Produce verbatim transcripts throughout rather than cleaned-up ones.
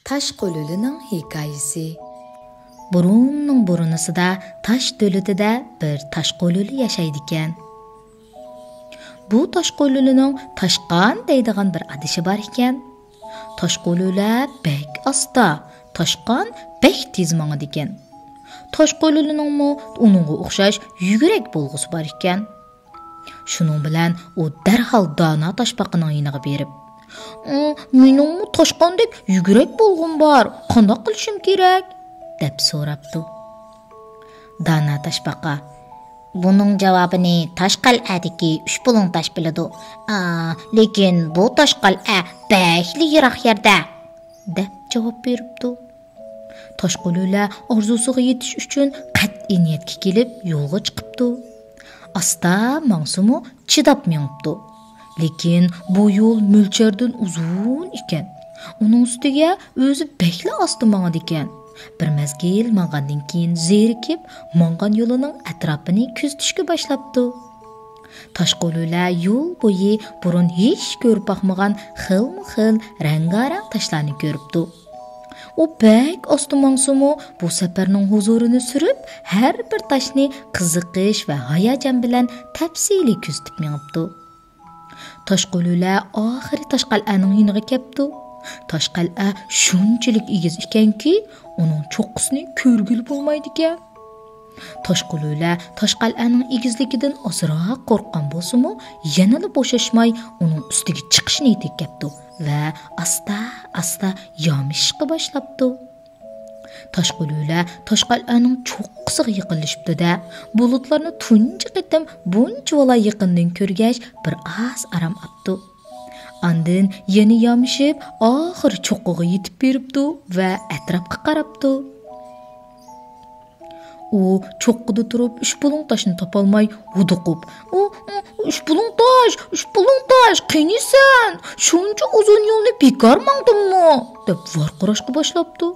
تاشقۇلۇلىنىڭ ھېكايىسى. بۇرۇننىڭ بۇرۇنىسىدا تاش دۆلىتىدە بىر تاشقۇلۇلى ياشايدىكەن. بۇ تاشقۇلۇلىنىڭ تاشقان دەيدىغان بىر ئادىشى بار ئىكەن. تاشقۇلۇلە بەك ئاستا، تاشقان بەك تېز ماڭىدىكەن. تاشقۇلۇلىنىڭمۇ ئۇنىڭغا ئوخشاش يۈگۈرەك بولغۇسى بار ئىكەن. شۇنىڭ بىلەن ئۇ دەرھال دانا تاشپاقىنىڭ يېنىغا بېرىپ، «ئۇ، مېنىڭمۇ تاشقاندەك يۈگۈرەك بولغۇم بار، قانداق قىلىشىم كېرەك؟» دەپ سوراپتۇ. دانا تاشپاقا، «بۇنىڭ جاۋابىنى تاش قەلئەدىكى ئۈچ بۇلۇڭ تاش بىلىدۇ. ئا، لېكىن بۇ تاش قەلئە بەكلا يىراق يەردە» دەپ جاۋاب بېرىپتۇ. تاشقۇلۇلە ئارزۇسىغا يېتىش ئۈچۈن قەتئىي نىيەتكە كېلىپ يولغا چىقىپتۇ. ئاستا ماڭسىمۇ چىداپ مېڭىپتۇ. لېكىن بۇ يول مۆلچەردىن ئۇزۇن ئىكەن. ئۇنىڭ ئۈستىگە ئۆزى بەكلا ئاستا ماڭىدىكەن. بىر مەزگىل ماڭغاندىن كېيىن زېرىكىپ، ماڭغان يولىنىڭ ئەتراپىنى كۆزىتىشكە باشلاپتۇ. تاشقۇلۇلە يول بويى بۇرۇن ھېچ كۆرۈپ باقمىغان خىلمۇ خىل رەڭگارەڭ تاشلارنى كۆرۈپتۇ. ئۇ بەك ئاستا ماڭسىمۇ، بۇ سەپەرنىڭ ھۇزۇرىنى سۈرۈپ، ھەر بىر تاشنى قىزىقىش ۋە ھاياجان بىلەن تەپسىلىي كۆزىتىپ مېڭىپتۇ. تاشقۇلۇلە ئاخىرى تاش قەلئەنىڭ يېنىغا كەپتۇ. تاش قەلئە شۇنچىلىك ئېگىز ئىكەنكى، ئۇنىڭ چوققىسىنى كۆرگىلى بولمايدىكەن. تاشقۇلۇلە تاش قەلئەنىڭ ئېگىزلىكىدىن ئازراق قورققان بولسىمۇ، يەنىلا بوشاشماي ئۇنىڭ ئۈستىگە چىقىشنى يېتەكلەپتۇ ۋە ئاستا-ئاستا يامىشىشقا باشلاپتۇ. تاشقۇلۇلە تاش قەلئەنىڭ چوققىسىغا يېقىنلىشىپتۇ-دە، بۇلۇتلارنى تۇنجى قېتىم بۇنچىۋالا يېقىندىن كۆرگەچ، بىر ئاز ئارام ئاپتۇ. ئاندىن يەنە يامىشىپ، ئاخىرى چوققىغا يېتىپ بېرىپتۇ ۋە ئەتراپقا قاراپتۇ. ئۇ چوققىدا تۇرۇپ ئۈچ بۇلۇڭ تاشنى تاپالماي ھودۇقۇپ، «ئۇ، ئۇ، ئۈچ بۇلۇڭ تاش، ئۈچ بۇلۇڭ تاش، قېنى سەن؟ شۇنچە ئۇزۇن يولنى بىكار ماڭدىممۇ؟» دەپ ۋارقىراشقا باشلاپتۇ.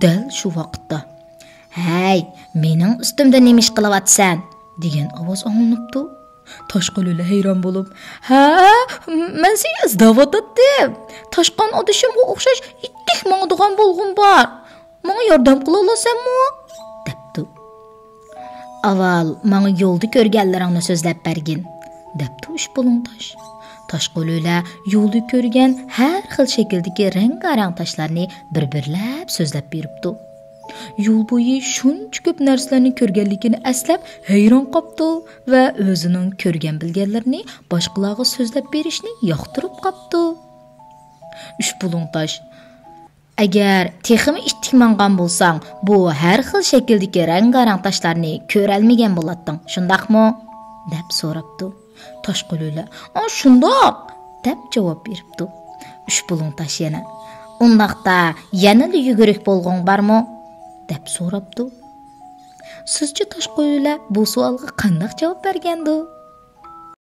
دەل شۇ ۋاقىتتا، «ھەي، مېنىڭ ئۈستۈمدە نېمە ئىش قىلىۋاتىسەن؟» دېگەن ئاۋاز ئاڭلىنىپتۇ. تاشقۇلۇلە ھەيران بولۇپ، «ھە، مەن سېنى ئىزدەۋاتاتتىم. تاشقان ئادىشىمغا ئوخشاش ئىتتىك ماڭىدىغان بولغۇم بار. ماڭا ياردەم قىلالىسەنمۇ؟» دەپتۇ. «ئاۋۋال ماڭا يولدا كۆرگەنلىرىڭنى سۆزلەپ بەرگىن»، دەپتۇ ئۈچ بۇلۇڭ تاش. تاشقۇلۇلە يولدا كۆرگەن ھەر خىل شەكىلدىكى رەڭگارەڭ تاشلارنى بىر-بىرلەپ سۆزلەپ بېرىپتۇ. يول بويى شۇنچە كۆپ نەرسىلەرنى كۆرگەنلىكىنى ئەسلەپ ھەيران قاپتۇ ۋە ئۆزىنىڭ كۆرگەن-بىلگەنلىرىنى باشقىلارغا سۆزلەپ بېرىشنى ياقتۇرۇپ قاپتۇ. ئۈچ بۇلۇڭ تاش، «ئەگەر تېخىمۇ ئىتتىك ماڭغان بولساڭ، بۇ ھەر خىل شەكىلدىكى رەڭگارەڭ تاشلارنى كۆرەلمىگەن بولاتتىڭ، شۇنداقمۇ؟» دەپ سوراپتۇ. تاشقۇلۇلە، «ئا، شۇنداق!» دەپ جاۋاب بېرىپتۇ. ئۈچ بۇلۇڭ تاش يەنە، «ئۇنداقتا يەنىلا يۈگۈرۈك بولغۇڭ بارمۇ؟» دەپ سوراپتۇ. سىزچە تاشقۇلۇلە بۇ سوئالغا قانداق جاۋاب بەرگەندۇ؟